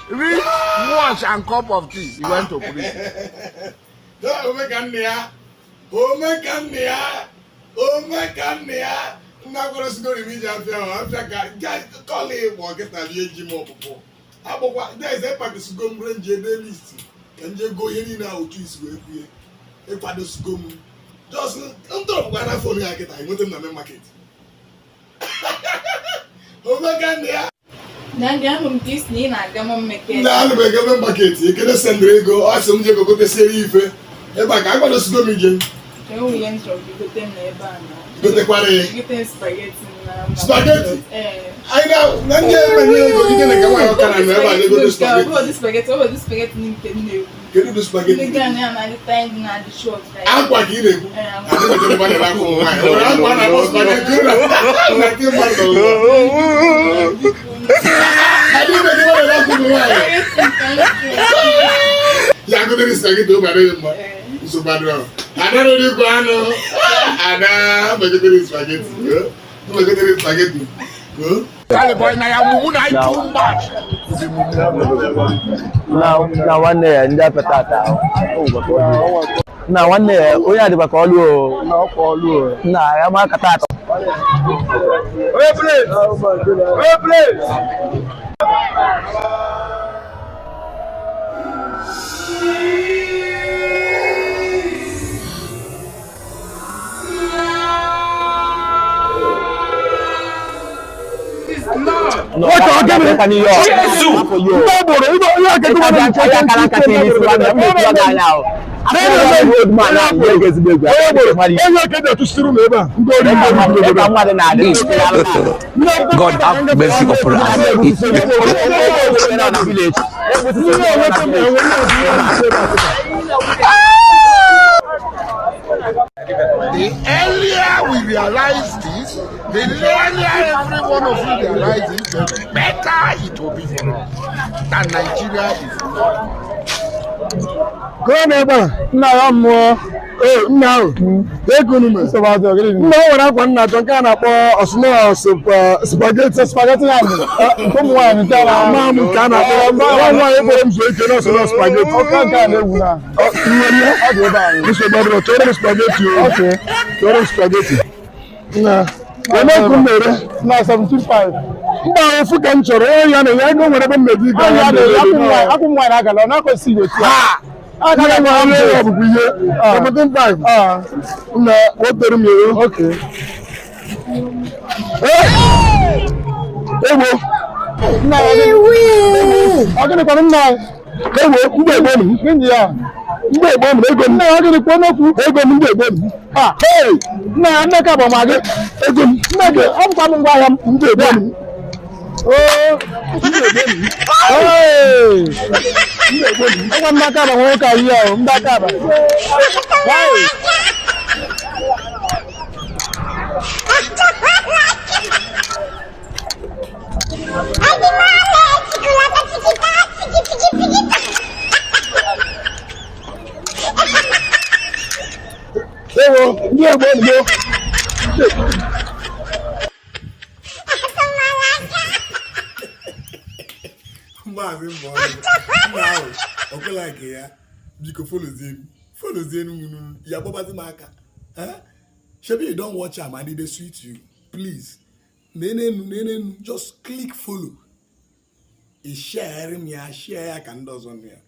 Reach watch and cup of tea. He went to prison. Ome ka nna ya, ome ka nna ya, ome ka nna ya. Nna kwarosigo m ije afịa ahụ afịa ka kọla ịgbọ kịta rie ji m ọpụpụ akpụkwa deze pakisigo m renji ede list ka nje go ihe niile ahụ otu isi wee kwuye. Ịkwadosigo m, just ntọrọpụkwa na phone ya kịta, enweta m na main market. Ome ka nna ya. Na-aga ahụ m ka isi na ị na-aga m mmeke. Nna, ana m ege main market. Ekene sendịrị ego, ọ sị m je gotesiere ife ebe a ka akwadosigo m ije. Enwe ihe m chọrọ ka igote m n'ebe a na. Gotekwara ya. Gote m spaghetti na. Spaghetti? Ee. Anyị na ndị emenye ego ike na nke nwaanyị ọka na ebe a na-egote spaghetti. Ọ bụ spaghetti, ọ bụ spaghetti nke m na-ekwu. Kedu ụdị spaghetti? Ndị ga na-adị tiny, na-adị short. Akwa ka ị na-ekwu? Ee, akwa. Adịghị ebe a na-ere akwa ụmụ nwaanyị. O nwere akwa a na-akpọ spaghetti na nke mmadụ nọ n'ụwa. Adịghị ebe a na-ere akwa ụmụ nwaanyị. Ya gotere spaghetti, obi adịghị mma. Nsogbu adịrọ. Ada rere ikwu anụ. Ada megotere spaghetti. Megotere spaghetti. Charlie boy, na ya mumu na too much. Na nwanne ya ndị apịata ata ahụ. Na nwanne ya onye adịba ka ọlụ o. Na ya ma akata atọ. Onye plate! Onye plate! Wọ́n tọ́ gẹ́gẹ́. Jésù! Ndị obodo, ihe akẹ́kọ̀ọ́ Onye akara nkata n'isi wa na mmebi ọ ga-anya ahụ. Onye eke dị m ebe a, ndị ori ndị ori obodo. Mmadụ na-adị. God have mercy upon us. Ndị enweta m enwe ihe ọbụla ebe a kịta. The earlier we realize this, the earlier every one of you realize it, the better it will be for us. That Nigeria is not. Gụọ n'ebe a, nna ya mmụọ. Ee, nna ahụ, ego unu mere. Nna, o nwere akwa nna achọ nke a na-akpọ ọsụnọ spaghetti. Spaghetti na nke ụmụ nwaanyị nke a na Ama m nke a na-akpọ nwa nwaanyị kpọrọ m zuo ike n'ọsụnọ spaghetti. Ọka nke a na-egwu na Nwere ya? Ọ dị ebe anyị. Nsogbu adịrọ, chọrọ m spaghetti o. Okay. Chọrọ m spaghetti. Nna, ole ka m na-ere? Na 75. Mba, ofu ka m chọrọ. Onye ya na-enye ego nwere ebe m na-eji ịga Ahụ ya ya na-ere na-ere. akwụ nwaanyị na-agala ọ na-akwesịghị otu a. Ihe nwe ọrụ ya bụkwa ihe 75. Nna, wetere m ya o. Okay. Ewo! Nna ya ọ gịnị kwanụ nna anyị? Ewo, ndị egbo m. Gịnị ya? Ndị egbo m, ego m. Nna ya, ọ gịnị kwuo n'okwu? Ego m, ndị egbo m. Ha! Hey! Nna ya, Nneka bụ ma gị. Ego m. Nna gị, ọ bụkwa m ngwa ahịa m. Ndị egbo m. Oo! Ndị egbo m. Hey! Ndị egbo m. Ọgwa ndị aka aba nwoke a ihe ahụ, ndị aka aba. Hey! Ewo, ndị egbo m. Maazị mbọ nna ahụ ọkwela nke ya. Biko followzie m ya, gbabazi m aka. Eh? Shebi you don watch am and e dey sweet you. Please, nenenu nenenu, just click follow. I share m ya, share ya ka ndị ọzọ nụ ya.